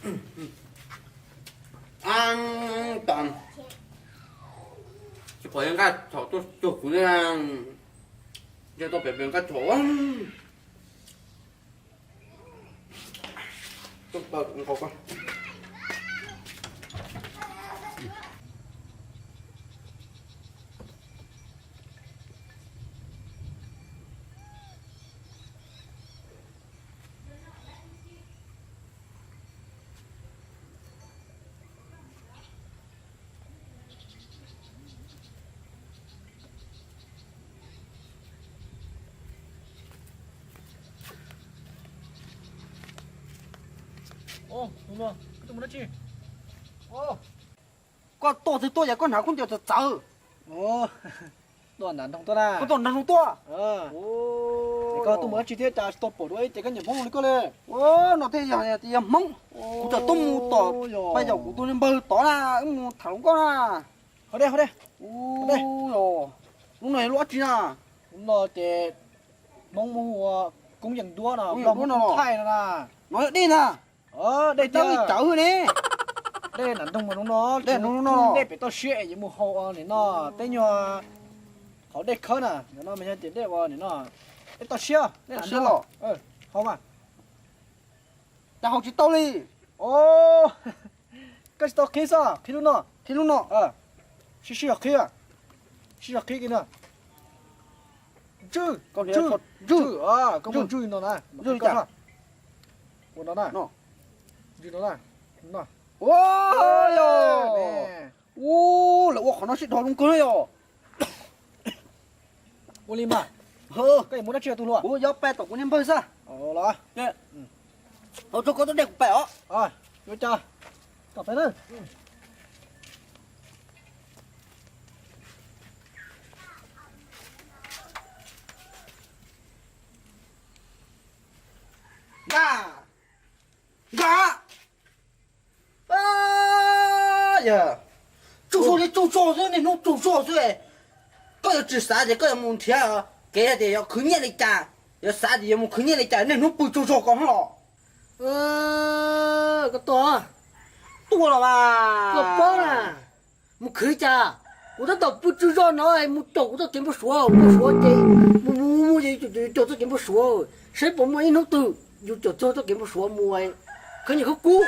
Tsis pom nqaj thaum tuaj cuag kuv, ntshe tau pem pem nqaj thaum. Koj tuaj twg tuaj yog koj hnav khaub ncaws txawv txawv. Tuaj nram nroog tuaj na. Koj tuaj nram nroog tuaj. Koj tuaj mus dab tsi thiab cas tsis tau pom dua ib ces koj nyiam Hmoob li koj li. No thiaj yog tias yog Hmoob. Kuv txawm tuaj mus tom paj yaum kuv tus niag npawg tod na, wb mus tham hluas nkauj na. Ho de, ho de. Lub no yog lub dab tsi na? Lub no ces Hmoob mus ua koob yees duab no, Hmoob yees duab no, thaij no na. No yog dej na. Dej dawb li cawv ne. Dej nram nroog mas no no, dej pem toj siab es yuav mus haus nim no tej nyuag qhov dej khawb na, no mas yog tias dej ua nim no, dej toj siab, dej nram nroog los haus mas. Cas haus tsis tau li? Koj tsis tau qhib xwb, qhib lub no. Qhib lub no. Sib sib zog qhib, sib zog qhib kiag no. Ntswj, ntswj, koj muaj ntswj no na, ntswj li cas? Ua no na, ntswj no na, no. Ua, lawv ua qhov no sib dhos zoo kawg na yom. Ua li mas, koj yuav mus dab tsi tu hlua? Kuv yuav pais tom kuv niag npawg xwb. Los, hau tso koj tus dej kuv pais os. Yuav cas, kom pais na. Nkad, nkad. Yog tsaug zog li tsaug zog xwb, niaj hnub tsaug zog xwb. Koj yuav tsis xav tias koj yuav mus nrhiav kev tias yuav khwv nyiaj li cas, yuav xav tias yuav mus khwv nyiaj li cas, niaj hnub pw tsaug zog ko los. Koj tuaj, tuaj los mas, koj paub na. Mus khwv li cas? Kuv tab tom pw tsaug zog no mus caum kuv txoj kev npau suav, npau suav ces mus mus mus ces caum txoj kev npau suav, saib puas muaj ib hnub twg yus caum txog txoj kev npau suav mus khwv nyiaj khwv kub,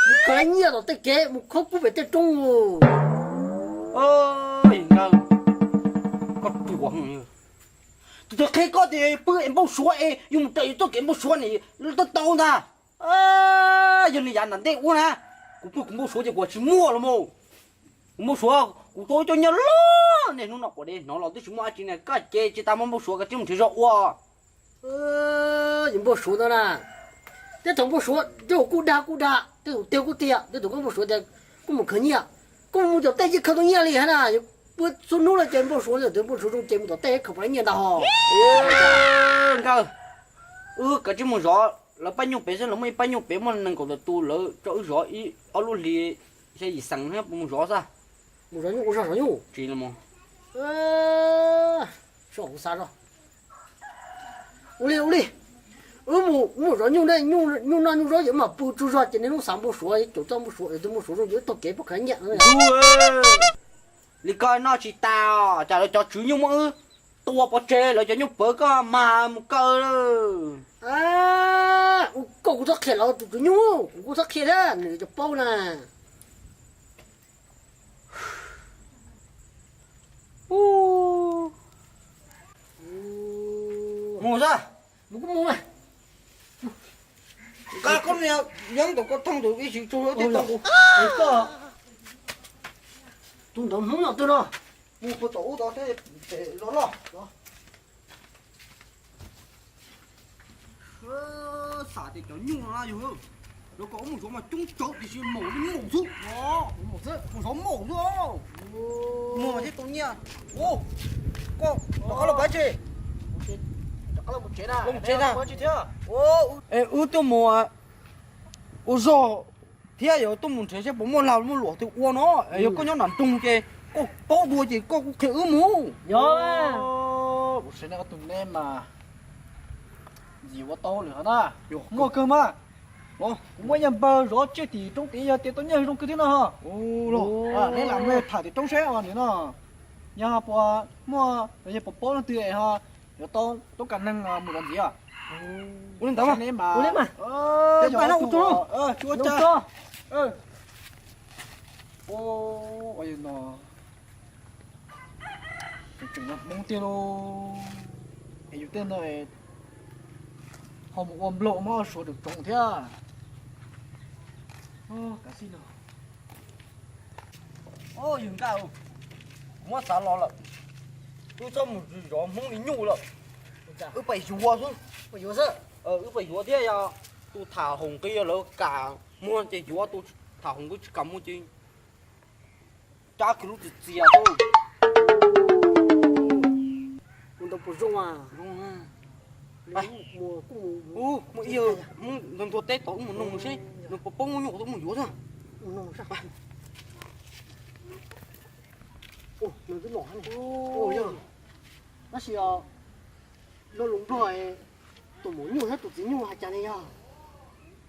mus khav nyiaj tom tej kev, mus khob kub pem tej roob. Nkawd, koj ruam, tus twg qhia koj tias pw es npau suav es yus mus raws yus txoj kev npau suav ne, tau tau ntag. Yog nws yav nram ntej ua na, kuv pw kuv npau suav ces kuv tsis muaj los mus. Kuv npau suav kuv tau ib co nyiaj loj, niaj hnub no quav dev hnov los twb tsis muaj dab tsi ne, koj ces tsis tas muaj npau suav koj tsis mus nrhiav zog ua. Yus npau suav ntawd na, tej thaum npau suav tej kuj dag kuj dag, tej thaum tiag kuj tiag, tej thaum koj npau suav tias koj mus khwv nyiaj, koj mus caum tej yeej khaws tau nyiaj li hab na. Pw txhua hnub no ces npau suav, npau suav zoo ces mus tom tej khaws puas nyiaj ntag hos. Nkawd, wb kav tsij mus zov lawv pab nyuj pem xwb, lawv muaj ib pab nyuj pem muaj nees nkaum tawm tus, lawv tso wb zov ib ob lub hlis, xya yim xees thiab, puas mus zov xwb? Mus zov nyuj, ua zog zov nyuj. Tsis los mus. Kuv xav zoj. Ua li, ua li, wb mus, mus zov nyuj ne, nyuj noj nyuj zaub ces wb mam pw tsaug zog ces niaj hnub xav npau suav, caum txoj npau suav, tus npau suav zoo ces wb taug kev puas khav nyiaj. Li koj noj tsis tas os, cas lawv cov tswv nyuj muab wb tua pov tseg, lawv cov nyuj pawv koj mag mus kaw. Ua koj kuv txhob qhia lawv tus tswv nyuj, kuv kuj txhob qhia thiab, nws cov paub na. Mus xwb. Mus kuj mus mas. Nqa koj niag yeeb ntawm koj thooj tus ib sim tsuag tib tau kuv. Koj tus ntawd Hmoob yog twg no? Mus puag tom ub tod thiab, pem los loj. Xav tias cov nyuj no na yog, lawv kom wb mus zov mas coob tsawv tiam sis maum li maum xwb. Mus zov maum xwb. Mus thiab tau nyiaj. Koj rov qab los pab tsi? Los tsev na. Es wb tuaj mus ua zog thiab yog tuaj mus nrhiav seb puas muaj lag muaj luam twg ua no. Yog koj nyob nram nroog ces koj paub dua ces koj kuj qhia wb mus. Yog, kuv saib nej ob tug neb mas ntxim ua tau lawm hov na. Muaj kawg mas. Kuv muaj ib yag npawg zov tsiaj tim roob tid, yog tias tau nyiaj zoo kawg thiab no. Neb lam mus tham tim roob seb os nim no yog puas muaj, yog puas paub leej twg es ho yuav tau tub kas neeg mus zov ntxiv os. Ua li ntawd mas, ua li mas, ua li mas. Ua cas no tseem tseem yog Hmoob tiag lauj. Es yus tej no ho mus ua nplooj muab suav tsoom tsoom thiab. Kav xij no. Yawg Nkaj, kuv muab xav los lawm, wb txhob mus zov Hmoob li nyuj lawm. Wb pais yuav xwb. Wb pais yuav thiab, yog tus tham haum nqi lawv kam muag ces yuav, tus tham haum nqi tsis kam muag ces cab kiag lub txias txias xwb. Mus ntau puas zoo a? Mus ib yam Hmoob nthuav teb tod, wb mus noog seb nws puas paub muab nyuj tau mus yuav xwb. Tab sis lo lus Nplog tus maum nyuj thiab tus txiv nyuj hais cas ne yog?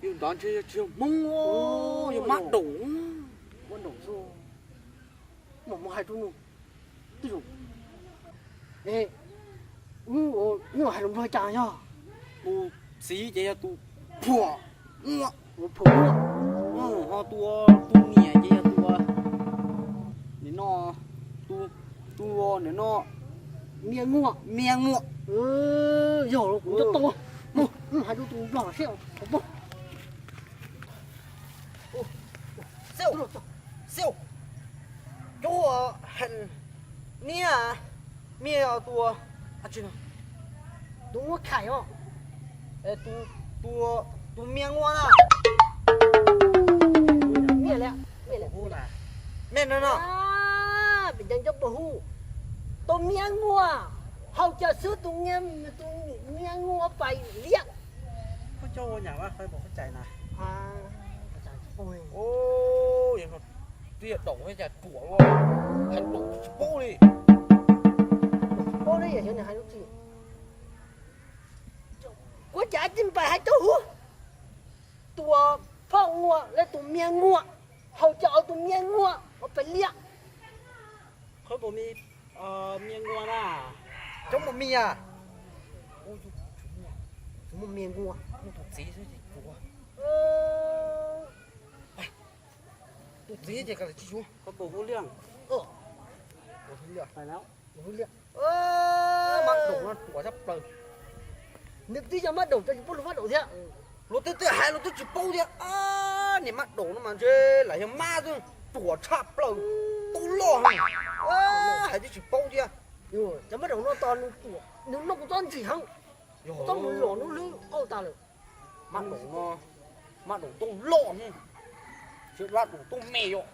Yog ntawd ntshe yog tsis yog Hmoob, yog mab daum. Mab daum xwb. Mam mus hais rau nws. Twb yog, wb, wb hais lus Nplog cas yog? Tus txiv ces yog tus phuam muaj, tus phuam muaj, ho tus, tus niam ces yog tus, nim no, tus, tus nim no, mia muaj, mia muaj. Yog los kuv nco tau. Mus hais rau tus Nplog seb. Xiu, xiu, cov heem niaj, mia tus, tus muab khais os. Tus, tus mia muaj na. Mia li, mia li. Mia no no. Pem cov puas hu, tus mia muaj, hau cas xwb tus, tus mia muaj pais liab. Twb yog daum thiab cas ruam luaj, hais lus tsis paub li. Paub li yog xyov nws hais lus tsis. Kuv cas tsis pais hais rau huv, tus phauj muaj los tus mia muaj, hau cas tus mia muaj pais liab. Qhov mus mi, mia muaj na. Cov mus mi a. Tus mus mi muaj, tus txiv xwb ces tus txiv ces ka tsis yuav. Qhov mus hu liaj. Mab daum no ruam tshaj plaws. Nws twb yog mab daum, tsis paub lus mab daum thiab. Luag twb twb hais luag twb tsis paub thiab. Niag mab daum no mas ntshe lam yog mab xwb, ruam tshaj plaws, tub loj heev. Hais twb tsis paub thiab. Cov mab daum no tos nws ruam, nws noj kuv txob ntsim heev. Txob mus lom nub hlwb auj tas lawm. Mab daum no, mab daum tub loj heev, mab daum tub me yom.